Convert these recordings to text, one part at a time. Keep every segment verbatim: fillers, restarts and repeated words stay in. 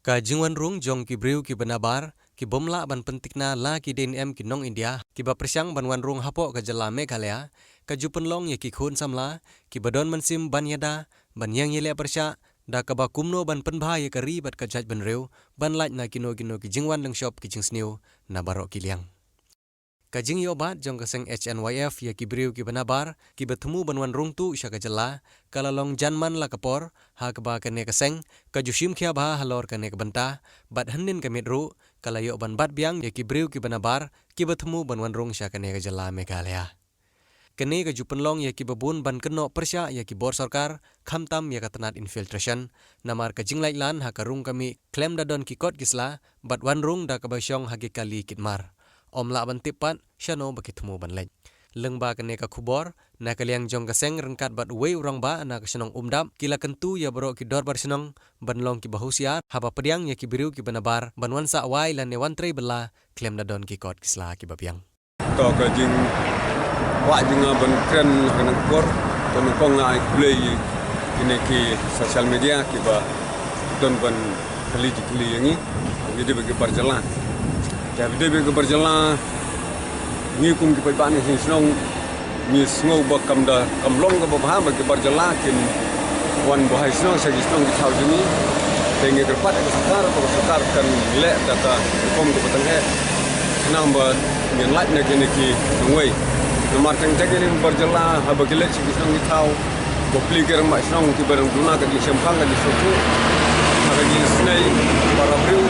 Ka jingwan rung jong ki briew kiba nabar, ki bym lah ban pyntikna la ki dei ne em ki nong India, kiba pyrshang ban wan rung hapoh ka jylla Meghalaya, ka ju pynlong ïa ki khun samla, kiba don mynsiem ban ïada, ban ïeng ïaleh pyrshah, da kaba kumno ban pynbha ïa ka ri bad ka jaitbynriew, ban lait na kino kino ki jingwan lyngshop ki jingsniew, na baroh ki liang. Ka jingïoh bat jong ka seng H N Y F ïa ki briew kiba nabar, kiba thmu ban wan rung tuh sha ka jylla, ka la long jan man la ka por, ha kaba kane ka seng, ka ju shim khia bha halor kane ka bynta, bad hynnin ka miet ruh, ka la ïoh ban bat biang ïa ki briew kiba nabar, kiba thmu ban wan rung sha kane ka jylla Meghalaya. Kane ka ju pynlong ïa kiba bun ban kynnoh pyrshah ïa ki bor sorkar, khamtam ïa ka tnat infiltration, namar ka jinglait lan ha ka rung ka mih khlem da don ki kot ki sla, bad wan rung da kaba shong ha ki kali kit mar. Ym lah ban tip pat, shano ba ki thmu ban leit. Lyngba kane ka khubor, na ka liang jong ka seng ryngkat bad uwei u rangbah na ka shnong Umdap, ki la kyntu ïa baroh ki dorbar shnong, ban long kiba husiar, haba pdiang ïa ki briew kiba nabar, ban wan sah wai lane wan trei bylla, khlem da don ki kot ki sla kiba biang. To ka jingkwah jong nga ban kren ha kane ka por, to nyngkong nga ai khublei ïa kine ki social media kiba don ban kylli jingkylli ïa ngi, ha ki dei ba ki bar jylla. Te ha ki dei ba ki bar jylla, ngi kum ki paidbah na ki shnong, ngi sngew ba kam da, kam long kaba bha ba ki bar jylla kin wan buhai shnong sha ki shnong ki thaw jong ngi. Te ngi kyrpad ïa ka sorkar, ba ka sorkar kan leh da ka rukom kaba tyngeh, khnang ba ngin lait na kine ki nongwei. Namar teng teng kine ki bar jylla, haba ki leit sha ki shnong ki thaw, bapli ki rangbah shnong kiba dang duna ka jingshemphang, ka jingsngewthuh, ha ka jingisynei para briew,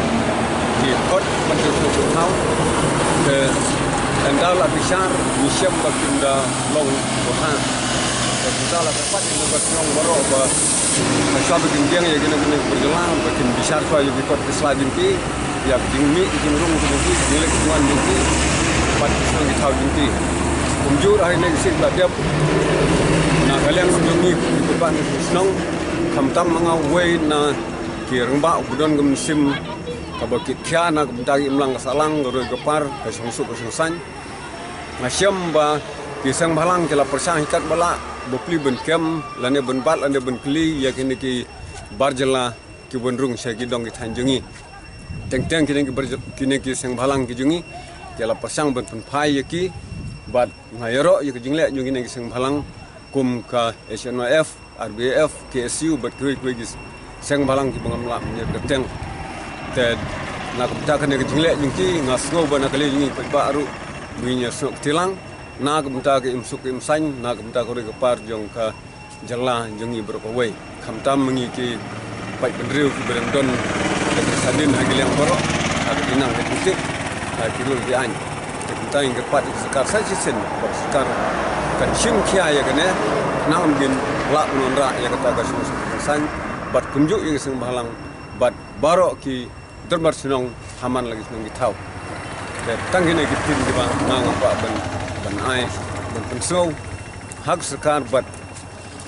ki khot ban sngewthuh sngewthaw. Te ynda la bishar, ngi shem ba kim da long bha. Te ynda la kyrpad ïa ki nongwei baroh ba, ha shuwa ba kin biang ïa kine, kine ki bar jylla, ba kin bishar shuwa ïa ki kot ki sla jong ki, ïa ka jingmih ka jingrung ka jong ki, ka jingleh ka jingwan jong ki, bad ki shnong ki thaw jong ki. Kumjuh ha kine ki sngi ba la dep, na ka liang jong ngi kum ki paidbah na ki shnong, khamtam ma nga uwei na ki rangbah uba don ka mynsiem kaba kit khia na ka bynta ka imlang ka sahlang, ka roi ka par, ka shongsuk ka shongsaiñ. Nga shem ba ki seng bhalang ki la pyrshang hi katba lah, bapli ban kem, lane ban bat, lane ban kylli ïa kine ki bar jylla kiba wan rung sha ki dong ki thaiñ jong ngi. Teng teng kine ki bar jylla, kine ki seng bhalang ki jong ngi, ki la pyrshang ban pynphai ïa ki, bad nga ïaroh ïa ka jingleh jong kine ki seng bhalang, kum ka H N Y F, R B Y F, K S U, bad kiwei kiwei ki seng bhalang kiba ngam lah ban ïathuh kyrteng. Te na ka bynta kane ka jingleh jong ki, nga sngew ba na ka liang jong ngi paidbah ruh, ba ngin ïasnoh kti lang, na ka bynta ka imsuk ka imsaiñ, na ka bynta ka roi ka par jong ka jylla jong ngi baroh kawei. Khamtam ma ngi ki paidbynriew kiba dang don ka jingsadin ha ki liang baroh, ha ka jingnang ka jingtip, ha ki rul ki aiñ. Te kumta ngi kyrpad ïa ka sorkar sa shisien, ba ka sorkar kan shim khia ïa kane, khnang ba ngin lah ban wanrah ïa kata ka shongsuk shongsaiñ, bad kumjuh ïa ki seng bhalang, bad baroh ki dorbar shnong ha man la ki shnong ki thaw. Te tang kine ki ktien kiba nga nga kwah ban, ban ai, ban pynsngew ha ka sorkar bad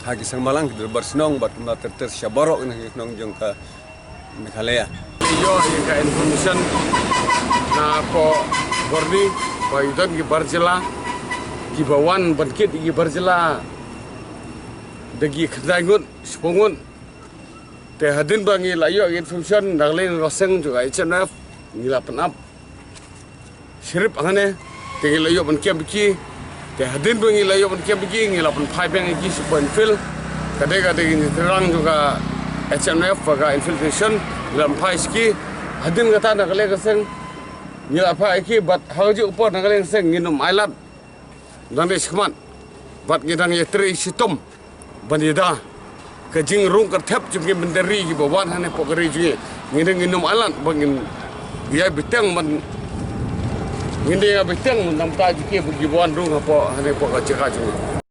ha ki seng bhalang, ki dorbar shnong bad kumta ter ter sha baroh kine ki shnong jong ka Meghalaya. Ïoh ïa ka information na ka bor ni ba don ki bar jylla kiba wan ban kit ïa ki bar jylla da ki khyndai ngut, shiphew ngut. Te hadien ba ngi la ïoh ïa information na ka liang ka seng jong ka H N Y F, ngi la pynap syrip hangne, te ngi la ïoh ban kem bad ki. Te hadien ba ngi la ïoh ban kem bad ki, ngi la pynphai biang ïa ki sha Point Field. Ka dei, ka dei ka jingtreilang jong ka H N Y F bad ka infiltration, ngi la pynphai sha ki. Hadien kata na ka liang ka seng ngi la phai ïa ki, bad ha kajuh ka por na ka liang ka seng ngin ym ailad. Dang dei shakhmat bad ngi dang ïatrei shitom ban ïada ka jingrung kyrthep jong ki mynder ri kiba wan hangne hapoh ka ri jong ngi. Ngi dang, ngin ym ailad ba ngin ïa bteng ban, ngin dang ïa bteng ban dang bteng jong ki ba kiba wan rung hapoh hangne hapoh ka jaka jong ngi.